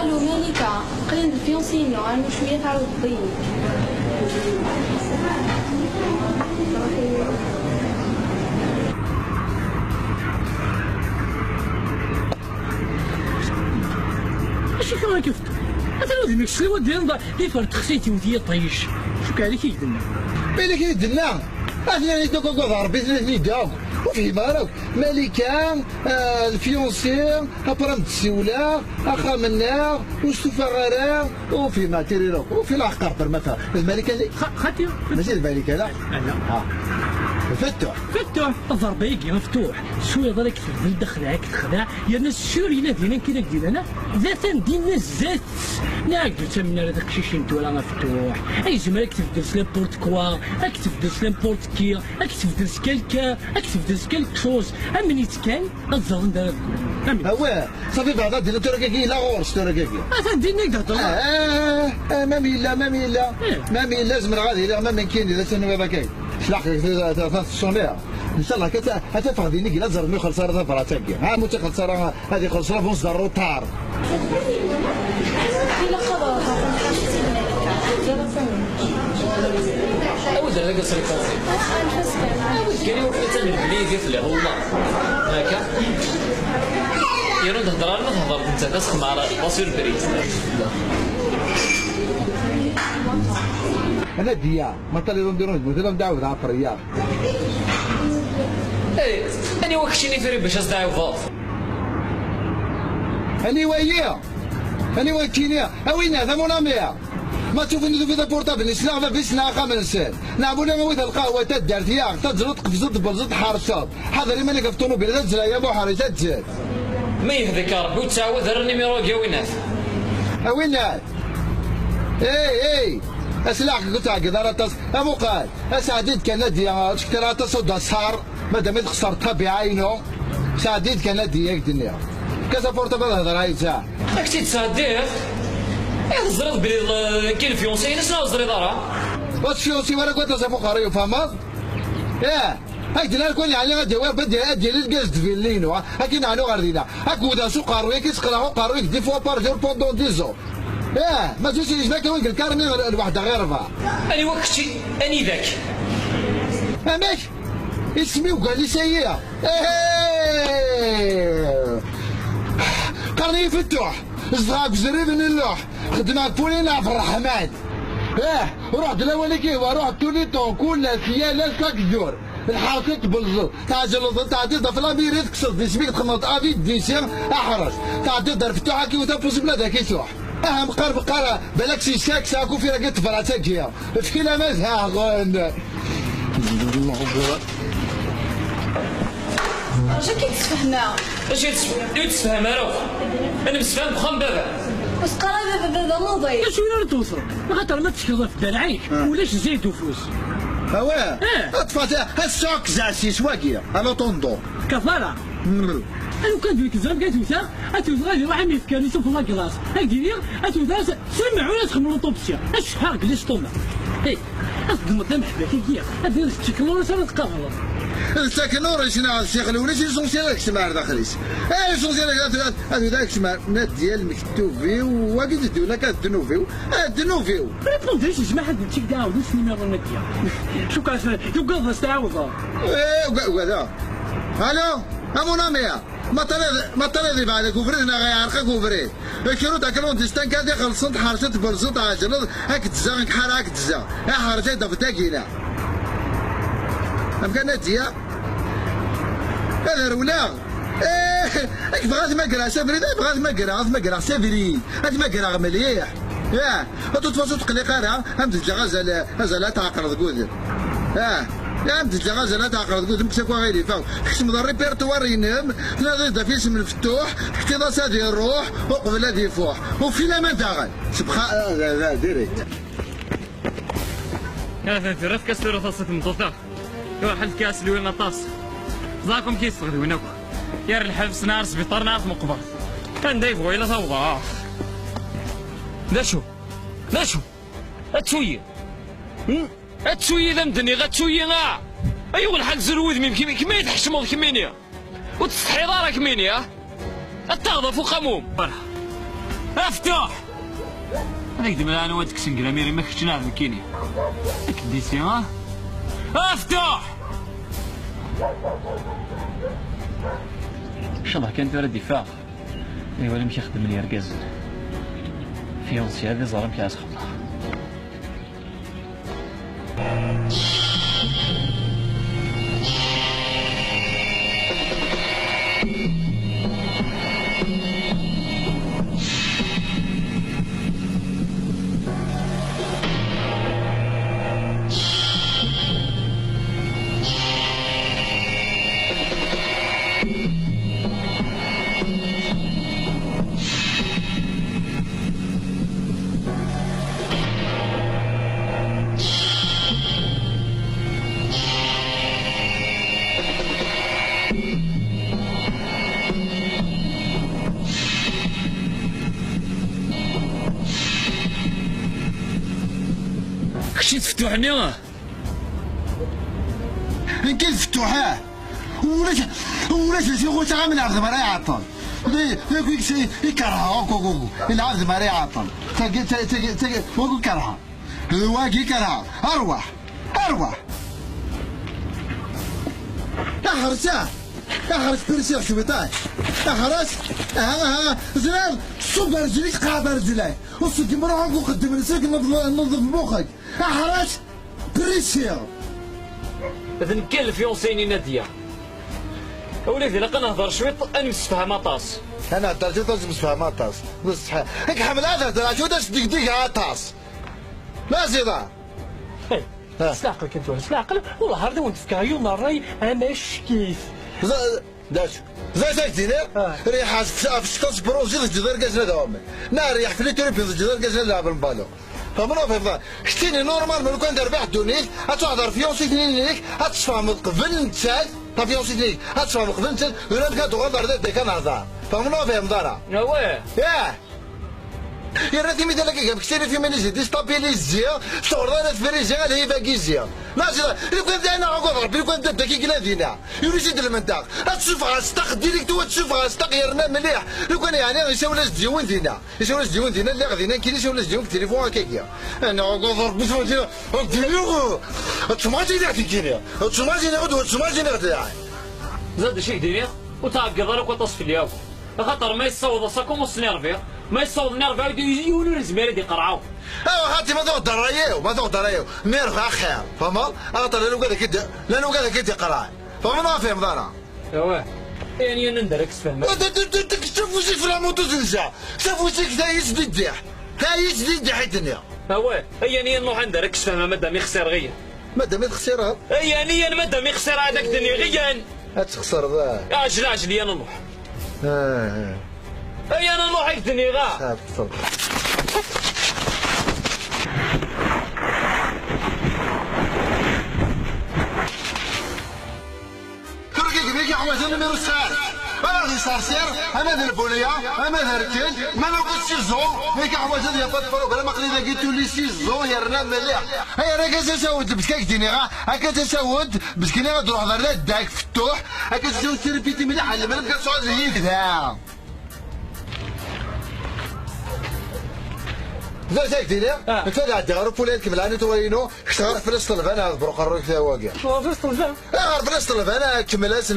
الو مليكة، قليل ال fiancé نو انا شوية تعاود تضيق. اش كان كيف مثلا ودي مكسلي ودي دي فرد خسيتي ودي طيش شو عليك يدنا بالك يدنا اثنين يدوك ربي اثنين يدوك وفي مالك ملكة ال fiancé أبرم السولة أخا منا وستوفا غرا وفي ما تيريرو وفي العقار ما فيها الملكة اللي خاتي ماشي الملكة لا لا فتوح فتوح الضربة يجي مفتوح شوية ضرك تبدل دخلك تخدع يا ناس سور إلا دينا كي دينا ذات دينا الزات ناقدو تمنا هذاك الشيء ولا مفتوح أي زمرك تبدل n'importe quoi راك تبدل n'importe qui راك تبدل quelqu'un راك تبدل quelque chose أمني تكان غتزهر ندير أمين هو صافي بعدا دينا تركاكي لا غورس تركاكي دينا تهضر ما ميلا ما ميلا زمر غادي لا ما ممكن إذا تنوي ذاك شلاحك تصونيها ان شاء الله كتفهم دينك الا زرمي يخلص راه فراتك ها مو تخلص راه هذه يخلص راه فونس الروتار الا قضى اول هذاك سريكونسي كاين وقت من بلي في والله هكا يرد هضره ما تهضر انت تسخ مع لا سوربريز. انا ديا ما طالي نديرو مثلا دعوه عفريه. اي انا وكشيني فري باش ازدعوا اني ويا اني وكينيا اوين هذا mon ami ما تشوف في portable نسلا في سنا خمسة نعبونا ويت القهوة تدار تيا تزرط قفزت بلزت حرصات حاضر مالك في الطوموبيل تزرا يا بوحري تزر ما يهديك ربي وتعاود راه ال numéro كاع وينات وينات اي اي اسلاح قلت عقد راه تص ابو قال اسعديد كان ديا شكرا تصد سهر مادام تخسر طبيعينو سعديد كان ديا الدنيا كاسا portable هضر عايزه راك تتصدق ايه زرد بلي كاين fiancé شنو زريد راه واش fiancé ولا كنت صافو قريو فهمت اه هاك ديال كل على غادي بدي ادي للكاز فيلينو هاك نعنو غاردينا هاك ودا سوق قاروي كيسقرا قاروي dix fois par jour pendant dix ans ما تجيش يجبك وين ال carnet الوحدة غير ربعه. اني وقتي اني ذاك اماك اسمي وقال لي سيئه قرني فتوح صغاك زريب من اللوح خدمة بولينا عبد الرحمن روح دلاولي كي روح توليتون كل سيالة chaque jour الحاكي تبلزط تعجل تعطي في لاميري تكسر دي سميك تخمط افي ديسير احرج تعطي دار فتوحه كي وتا بوسيبل هذاك يتوح اهم قرب قرا بالك سي ساك ساكو في راك تفراتاكيا في لا مزها اش كيتفهمها اش يتفهم راه انا مسفهم بخم بابا وسقرا بابا موضي شو وين توصل خاطر ما تشكل في دار ولاش زيد وفلوس هوا اطفات السوق زعسي سواكيا انا طوندو كفارة انا كان دويك زرب كان توتا اتوتا غادي راح يفكر يشوف لا كلاس هاكي اتوتا سمعوا ولا تخمروا طوبسيا اش حارق لي سطومه اي اصدمت محبة كي هادي تشكلوا ولا تقابل التكنور شنو الشيخ الاولى شي سونسيال كسمار داخليس اي سونسيال هذا ذاك سمار نات ديال مكتوبي وكي تدونا كدنوفيو دنوفيو ريبونديش جماعة حد تيك داود نفس النيميرو نتيا شو كاش شو قضى تعاوض ايه وهذا الو امون اميا ما طلع بعدك وفريدنا غيعرقك وفريد كيرو تاع كلونديستان كادي خلصت حرشت برزت عجلت هاك تزا حار هاك تزا حرشت دفتاكينا ام كان نتيا هذا ولا ايه اك بغات ما قرا سافري بغات ما قرا ما قرا سافري هاد ما قرا مليح ياه تتفاصو تقلق راه هم تجي غزال غزال تعقل تقول يا ام تجي غزال تعقل تقول مكسكوا غير يفاو خصم الريبرتوار ينام تنادي في اسم الفتوح احتضاس هذه الروح وقبل هذه يفوح وفي لا ما داغل سبخا لا ديري كان في رفكه سيرو تصت مطوطه واحد الكاس اللي وين طاس زاكم كيستغدو هناك يا الحبس نار سبيطار نار في مقبر كان دايف ويلا ثوضا لا شو لا شو اتشوي اتشوي ذا مدني غتشوي غا ايوا الحال زرود ميم كما يتحشموا كمينيا وتستحي دارك مينيا التغضى فوق قموم افتح هذاك دم انا وادك سنقرا ما كنتش نعرف كيني ديسي ها افتح ان شاء الله كان ثورة دفاع ايوا ولا مشي يخدم لي ركاز فيونسي هذه زهره مشي عايز خبطها كشي تفتوحني كي فتوحاه ولا شي غوت عامل عبد المرا يعطل ذاك يكرهها العبد المرا يعطل تاكي تاكي تاكي وكو كرهها واكي كرهها اروح اروح احرسه احرس برسي شبيطاي احرس ها ها زلال صب رجليك قابل رجليك وصدق مروحك وقدم راسك نظف مخك احرس بريسير اذن كان الفيونسيني نادية وليدي لا نهضر شويط انا مستفهم طاس انا هضرت طاس مستفهم طاس بصح هيك حمل هذا هضر شو داش ديك ديك طاس لا زيدا سلاقل كنت سلاقل والله هذا وانت في يوم الراي انا شكيف داش زاك دينا ريحه في ستاس بروزي الجدار كاش هذا نا ريح في لي في الجدار كاش لعب البالو فهمنا فهمنا شتيني نورمال من كان ربح دونيك غتهضر فيونسي تنينيك غتفهم قبل نتسال تا فيونسي تنينيك غتفهم قبل نتسال ولا كتغدر ديك كنهضر فهمنا فهم دارا واه ياه يا راتي مثلا كي كتيري في مانيزي ديستابيليزي صورنا فريزي غير هي باكيزي ماشي لو كان انا غنقول ربي لو كان بدا كي كلادينا يوريزيد المنطق تشوف غاستق ديريكت وتشوف غاستق يرنا مليح لو كان يعني يساوي ديون دينا يساوي ديون دينا اللي غادينا كاين يساوي ديون في التليفون هكاكيا انا غنقول ربي سمعتي ديريغ تسمعتي داك كينيا تسمعتي غدوه تسمعتي غدا زاد شي ديري وتعقد راك وتصفي اليوم خاطر ما يصوض ساكم وسنيرفي ما يصوض نيرفي يولوا الزمير دي قرعاو ايوا خاطي ما تغدر رايو ما تغدر رايو نيرفا خير فهمت خاطر لانو كذا كي لانو كذا كي تقرا فهمت ما فهم دارا ايوا يعني انا ندرك فهم شوف وشي في لاموتو تنسى شوف وشي كذا يسدي الديح تا يسدي الديح الدنيا ايوا يعني نروح ندرك فهم مادام يخسر غيا مادام يخسر يعني مادام يخسر هذاك الدنيا غيا تخسر ذا عجل عجل يا نروح اي انا نروح الدنيا غا تركي كبيك حوايج نميرو سار انا غادي سارسير انا ذا البوليه انا ذا الركل ما نوقف سيزون هيك حوايج ديال بات بروغرام قليله كي تولي سيزون يا رنا مليح هيا راه كتساود بسكاك ديني غا هكا تساود بسكيني غتروح لا داك فتوح هكا تساود تربيتي مليح على الملك كتصعد هي كذا لا زاك ديني انت اللي عندي غير بوليت كمل انا توينو اشتغل في الطلبه انا بروق الروك واقع في الطلبه غير في الطلبه انا كملت